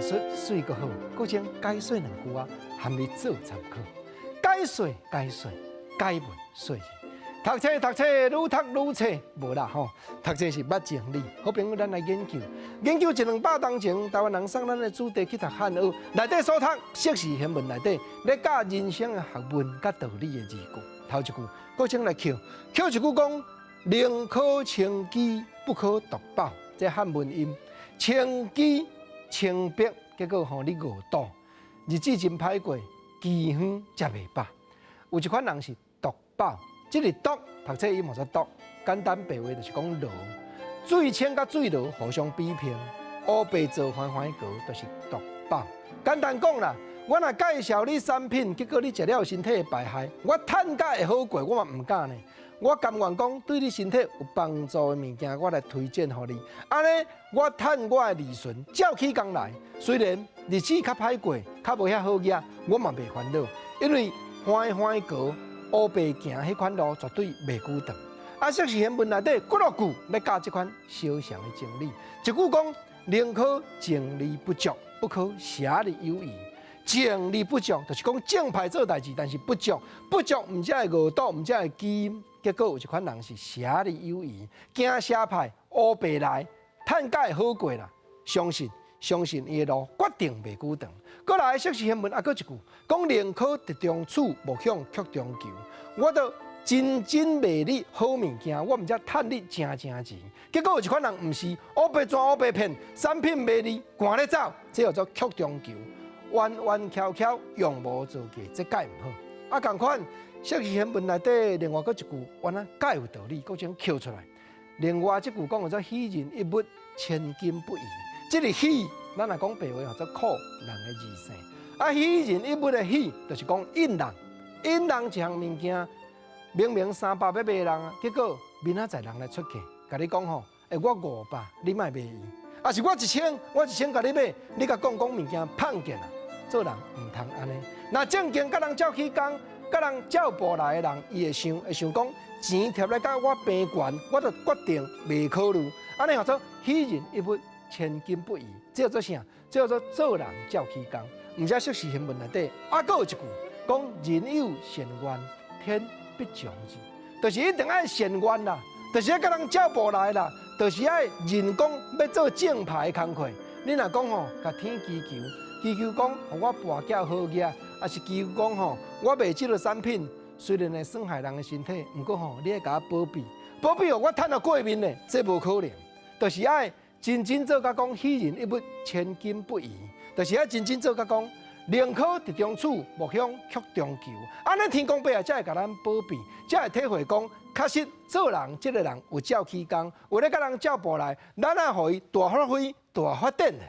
術媠閣好，閣將解說兩句仔，含你做參考。解說解說，解文說字。讀冊讀冊，愈讀愈冊，無啦吼。讀冊是捌真理。好朋友，咱來研究，研究一兩百冬前，台灣人送咱的子弟去讀漢學，內底所讀碩士賢文內底，咧教人生的學問佮道理的字句。頭一句，閣先來抾，抾一句講：寧可稱飢，不可獨飽。這漢文音，稱飢稱逼，結果吼你餓肚，日子真歹過，飢荒食袂飽。有一款人是獨飽。這個獨讀冊音叫做獨，簡單白話就是講濁。水清佮水濁互相比拼，烏白做番番軛，就是獨飽。簡單講啦，我若介紹你產品，結果你食了身體會敗害，我趁甲會好過，我嘛毋敢呢。我甘願講對你身體有幫助的物件，我來推薦予你。按呢，我趁我的利潤照起工來。雖然日子較歹過，較無遐好額，我嘛袂煩惱，因為番番軛，烏白行彼款路絕對袂久長。啊，碩士賢文內底幾落句欲教這款小常的真理。一句講：寧可正而不作，不可邪而有餘。正而不作，就是講正派做代誌，但是不足，不足毋才會餓肚，毋才會飢。結果有一款人是邪而有餘，行邪派烏白來，趁甲會好過啦。相信相信伊的路決定袂久長。閣來碩士賢文猶閣一句，講寧可直中取，莫向曲中求。我都真真賣你好物件，我毋才趁你誠誠錢。結果有一款人毋是烏白轉烏白騙，產品賣你趕咧走，這叫做曲中求，彎彎翹翹用無做價，這蓋毋好。啊，仝款碩士賢文內底另外閣一句，原來蓋有道理，閣將抾出來。另外這句講叫做許人一物，千金不移。這个許，咱若講白話叫做苦人的字姓。啊，許人一物的許，就是講引人，引人一項物件，明明300欲賣人，結果明仔載人來出價，共你講吼，欸，我500，你莫賣伊，抑是我一千，我一千共你買，你共講講物件碰見啊，做人毋通按呢。若正經佮人照起工，佮人照步來的人，伊會想會想講，錢貼來佮我平懸，我就決定袂考慮。按呢叫做許人一物，千金不移，這叫做啥？這叫做做人照起工。毋才碩士賢文內底，猶閣有一句講：人有善緣，天必將之。就是一定愛善緣啦，就是愛佮人照步來啦，就是愛人講欲做正派的工課。你若講吼，共天祈求，祈求講，予我跋筊好額，抑是祈求講吼，我賣這个產品雖然會損害人的身體，毋過吼，你愛共我保庇，保庇予我趁予過面的，這無可能。就是愛真真做甲講，許人一物，千金不移。就是愛真真做甲講，寧可直中取，莫向曲中求。按呢天公伯啊，才會共咱保庇，才會體會講，確實做人這个人有照起工，有咧佮人照步來，咱愛予伊大發揮、大發展的。